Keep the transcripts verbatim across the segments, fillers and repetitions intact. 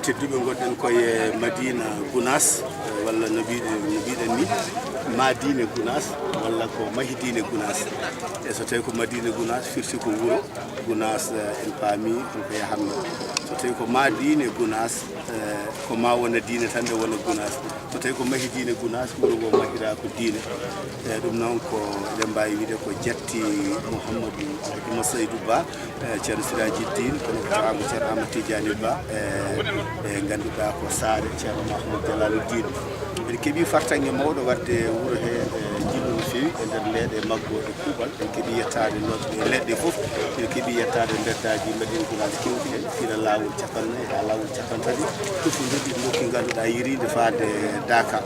Tedduɓe, ngonɗen koye Madina Gunaas, eh, walla no mbiɗen, no mbiɗen ni, Madine Gunaas, walla ko Mahidine Gunaas. E so tawi ko Madine Gunaas, firti ko wuro Gunaas, eh, en paami, on ko yahanno. So tawi ko Madine Gunaas, eh, ko ma wona diine tan, nde wona Gunaas. So tawi ko Mahidine Gunaas, wuro ngo mahira ko diine. Eh, ɗum noon ko, eɗen mbaawi wiide ko jatti Mouhamadou Alhaji Masaydou Ba, eh, Ceerno Siraji Dine, kono ko tawaama Ceerno Amadou Tidiani Ba, eh, eh, ngannduɗaa ko saare Ceerno Mahmoud Jalaluddin. En keɓii fartaŋŋe mawɗo waɗde wuro he, eh, njillu no feewi e nder leeɗe maggo e kuuɓal. En keɓii yettaade no-, e leɗɗe fof. En keɓii yettaade mbeddaaji Madina Gunaas keewɗi heen, gila laawol cappannayi haa laawol cappanɗe tati. Fof ko nder ɗi nokki ngannduɗaa yiriinde faade Daaka.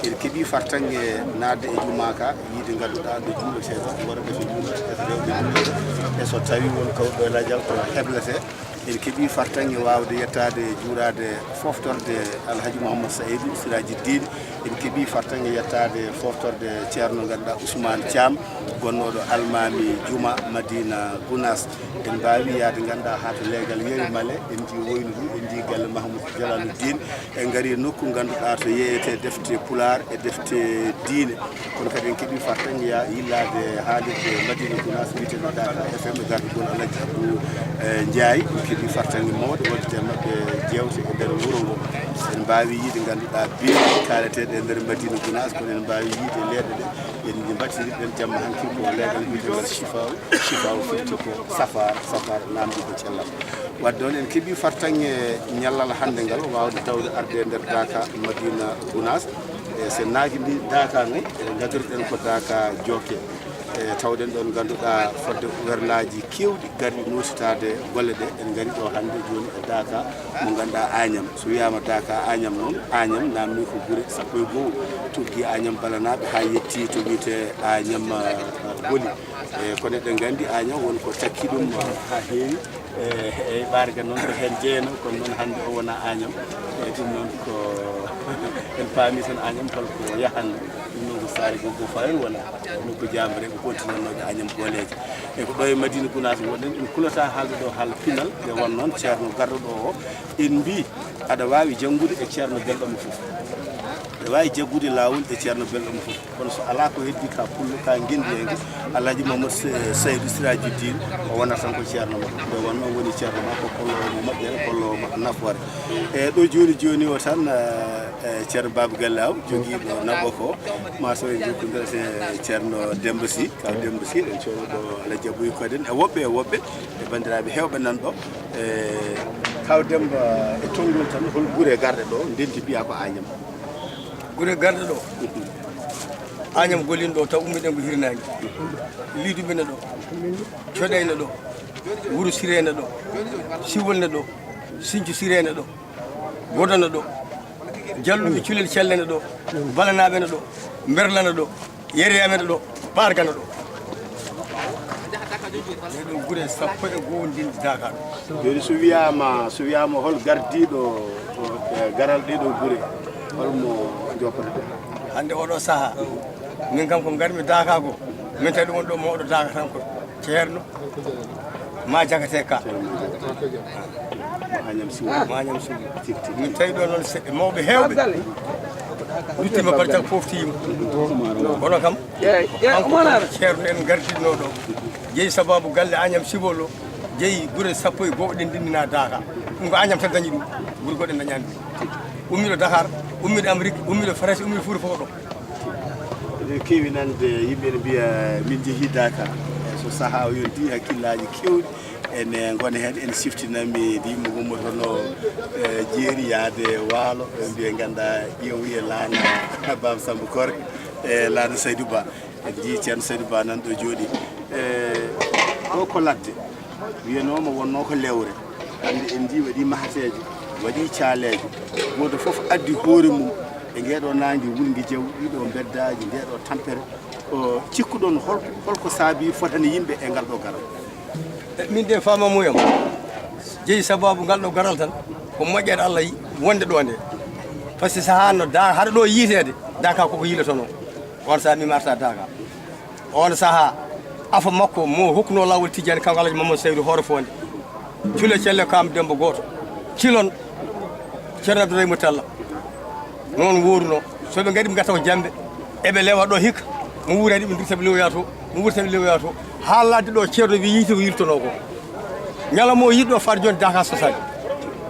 En keɓii fartaŋŋe naatde e jumaa ka, yiide ngannduɗaa no juuletee ɗo, worɓe so juuletee, rewɓe juuletee. E so tawii won kawɗo e lajal ko hebletee. En keɓii fartaŋŋe waawde yettaade juuraade foftorde Alhaji Mouhammad Saïdou Siraji Dine. En keɓii fartaŋŋe yettaade foftorde Ceerno ngannduɗaa Ousmane Thiam, gonnooɗo Almaami Juma Madina Gunaas. En mbaawi yahde ngannduɗaa haa to leegal Yeri Male, en njii woynu ndu, en njii galle Mahmoud Jalaluddin. En ngarii nokku ngannduɗaa to yeeyetee defte Pulaar e defte diine. Kono kadi en keɓii fartaŋŋe ya-, yillaade haalirde Madina Gunaas wiyeteende Daaka F M e gardagol Alhaji Abou, eh, Ndiaye. En keɓii fartaŋŋe mawɗe waɗde e maɓɓe jeewte e nder wuro ngo. En mbaawi yiide ngannduɗaa biyeeji kaaleteeɗi e nder Madina Gunaas, kono en mbaawi yiide leeɗe ɗe en mbaɗtiri ɗen jamma hanki ko leegal wiyeteende Chifaw, Chifaw firti ko Safar, Safar naamndi ko cellal. Wadde noon en keɓii fartaŋŋe ñallal hannde ngal, waawde tawde arde e nder Daaka Madina Gunaas. E so naaki ndi Daaka noon, e ngadoriɗen ko Daaka Jokke. E tawɗen ɗoon ngannduɗaa fodde werlaaji keewɗi garɗi nootitaade golle ɗe. En ngarii ɗo hannde jooni e Daaka mo ngannduɗaa Añam. So wiyaama Daaka Añam noon, Añam naamnii ko gure sappo e go'o, tuggi Añam Balanaaɓe haa yetti to wiyetee Añam, eh, Boli. E kono eɗen nganndi Añam won ko takki ɗum haa heewi. E, e ɓaarga noon ko heen jeyanoo, kono noon hannde o wonaa Añam. E ɗum noon ko en paami tan Añam holko yahanno. Ɗum noon ko saare Goggo Fayol wona nokku jaambareeɓe kontinannooɓe Añam gooleeje. E ko ɗo e Madina Gunaas ngonɗen, en kulataa haalde ɗo haala pinal, nde won noon ceerno garɗo ɗo o, en mbii aɗa waawi janngude e ceerno belɗo mo fof. Aɗa waawi jaggude laawol e ceerno belɗo mo fof. Kono so alaa ko heddii ka pullo, ka ngenndiyanke, Alhaji Mamadou Se-, Saydou Sirajuddin, o wonata tan ko ceerno ma. Nde wonnoo woni ceerno ma, ko kolloowo mo moƴƴere, kolloowo mo nafoore. E ɗo jooni jooni o tan, eh, eh, ceerno Baba Gallaw, jogiiɗo naɓo ko, ma so en jokkondira e ceerno Demba Sy, kaw Demba Sy, en coono ɗo Alhaji Abou Koden, e woɓɓe, e woɓɓe, e banndiraaɓe heewɓe nan ɗo. E kaw Demba, e tonngol tan, hol gure garɗe ɗo, ndenti mbiya ko Añam? Gure garɗe ɗo, Añam gollinɗo taw ummiɗen ko hirnaange. Liduɓe ne ɗo, Coɗay ne ɗo, Wuro Siree ne ɗo, Siwol ne ɗo, Sincu Siree ne ɗo, Godo ne ɗo, Jalluɓe Culel Celle ne ɗo, Balanaaɓe ne ɗo, Mberla ne ɗo, Yeri Amen ɗo, Ɓaarga ne ɗo. Ɗee ɗo gure sappo e goo ndin Daaka ɗo. Jooni so wiyaama, so wiyaama hol gardiiɗo, o, e garal ɗee ɗo gure, hol mo joppata ɗum? Hannde oɗo sahaa, min kam ko ngarmi Daaka ko, min tawi ɗum won ɗo mawɗo Daaka tan ko ceerno ma Jakate Ka. Ceerno ma Jakate Ka. Mo Añam Sugu. Mo Añam Sugu. Tigi, tigi. Min tawi ɗo noon se-, mawɓe heewɓe. Luttima barjal poftiima. Kono kam, kanko ceerno en ngardinno ɗo. Jeyi sababu galle Añam Sibolo. Jeyi gure sappo e goo ɗe ndinndinaa Daaka. Ɗum ko Añam tan dañi ɗum. Gure goɗɗe dañaani ɗum. Ummiiɗo Dakar, ummiiɗo Amérique, ummiiɗo France, ummiiɗo Fuuta fof ko ɗo. Eɗen keewi nande yimɓe ene mbiya min njehii Daaka. E so sahaa o yontii hakkillaaji keewɗi ene ngona heen, ene siftinami ndi yimɓe ngummotono, e, jeeri yahde waalo, ɓe mbiya nganndaa ƴeew e laana Baaba Samba Korka e laana Saydou Ba. En njii Ceerno Saydou Ba nan ɗo jooɗi. E, ɗo ko ladde. Wiyanooma wonnoo ko lewre. Hannde en njii waɗii mahateeje, waɗii caaleeje. Gooto fof addi hoore mum e ngee ɗo naange wulnge jaw, ɗii ɗo mbeddaaji, ndee ɗo tampere. O, cikkuɗon hol-, holko saabii fotani yimɓe e ngal ɗo garal? E, min de faamamuyam jeyi sababu ngal ɗo garal tan, ko moƴƴere Allah yi-, wonde ɗo nde. Par ce que sahaa no da-, haɗa ɗo yiiteede, Daaka koko yiilotonoo. On sahaa mi marta Daaka. On sahaa, afo makko mo hokkuno laawol Tijjani, kanko Alhaji Mamadou Saydou Hoore Fonde. Cule celle kam dembo gooto. Cilon, Ceerno Abdoulaye Murtalla noon wooruno. So ɓe ngari ɓe ngatta ko jamɓe, eɓe lewa ɗo hikka. Mo wuurani ɓe ndirta ɓe lewoya to, mo wurta ɓe lewoya to. Haa ladde ɗo ceerno wi yiite ko yiltono ko. Ñalawma o yiɗɗo far jooni daka sosani.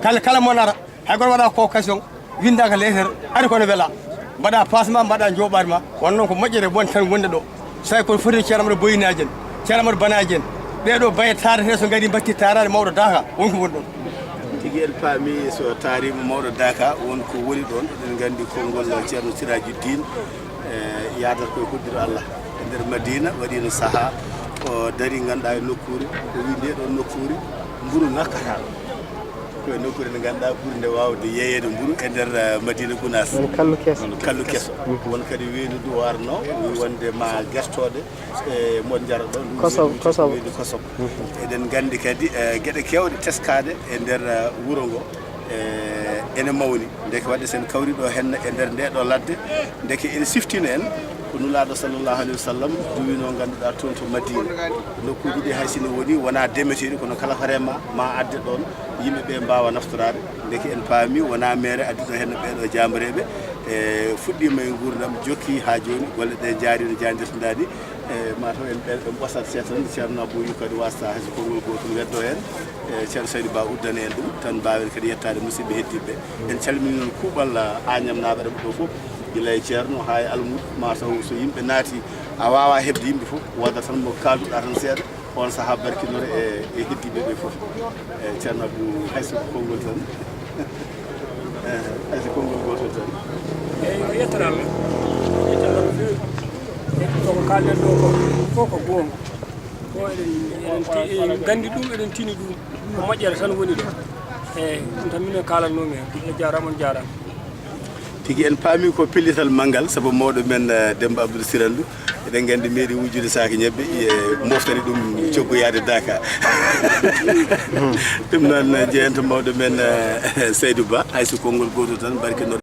Kala kala mo nara, hay goto waɗa ko question, winda ka leetere, ari kono wela. Mbaɗa passe ma, mbaɗa jooɓaari ma. Won noon ko moƴƴere won tan wonde ɗo. Sawi kono foti ceerno Amadou boyinaji en, ceerno Amadou banaji en. Ɓeɗo baye tarete so ngari mbatti tarare mawɗo daka, won ko woni ɗon. Tigi en paami so taarima mawɗo daka, won ko woni ɗon. Eɗen nganndi konngol ceerno Siraji Diin, e, yaadat koye hoddiro Allah. E nder Madina, waɗino saha, o dari ngannduɗaa e nokkuure, o wi nde ɗon nokkuure, mburu ŋakkata. Koye nokkuure nde ngannduɗaa ɓuri nde waawde yeeyeede mburu e nder, eh, Madina Gunaas. Woni kallu keso. Kallu keso. Won kadi weendu ndu o arno, wi wonde ma gertooɗe, e mo jara ɗo, ndu Kosob, weendu, kosob. Weendu kosob. Eɗen nganndi kadi, eh, geɗe keewɗe teskaaɗe e nder, eh, wuro ngo, eh, ene mawni. Ndeke waɗde sen kawri ɗo henna e nder nde ɗo ladde, ndeke ene siftino en ko Nulaaɗo sallallahu alayhi wa sallam duwino, ngannduɗaa, toon to Madina. Nokkuuji ɗi hay sino woni wona demeteeɗi, kono kala ko rema ma adde ɗoon, yimɓe ɓe mbaawa naftoraade. Ndeke en paami wona meere addi ɗo henna ɓeeɗo jaambareeɓe, e fuɗɗiima e nguurndam, jokki haa jooni, golle ɗe njaari no jaajirtindaani. E, mataw en ɓe-, en ɓosat seeɗa tan, Ceerno Abou Yukka kadi wasta hay so konngol gootol weddo heen. E, Ceerno Saydou Ba uddana en ɗum, tan mbaawen kadi yettaade musidɓe hedditɓe. En calmini noon kuuɓal, a, Añamnaaɓe reɓe ɗo fof, gila e ceerno haa e almuudo, mataw so yimɓe naati, a waawa heɓde yimɓe fof, wooda tan mo kaalduɗaa tan seeɗa, on sahaa barkinore e, e hedditɓe ɓe fof. E, Ceerno Abou, hay so konngol tan. Eh, hay so konngol gootol tan. Eeyi, o yettere Allah. O yettere Allah no feewi. E ko kaalɗen ɗo ko, fof ko goonga. Ko eɗen, eɗen ti-, eɗen nganndi ɗum, eɗen tini ɗum. Ko moƴƴere tan woni ɗo. Eeyi, ɗum tan minen kaalatnoomi heen. A jaaraama, on jaaraama. Tigi en paami ko pellital manngal, sabu mawɗo men, eh, Demmba Abdoul Sirandou. Eɗen nganndi meeɗi wujjude saaki ñebbe, e moftani ɗum coggu yaade Daka. Ɗum noon, jeyanto mawɗo men, eh, Saydou Ba, hay so konngol gootol tan, barke no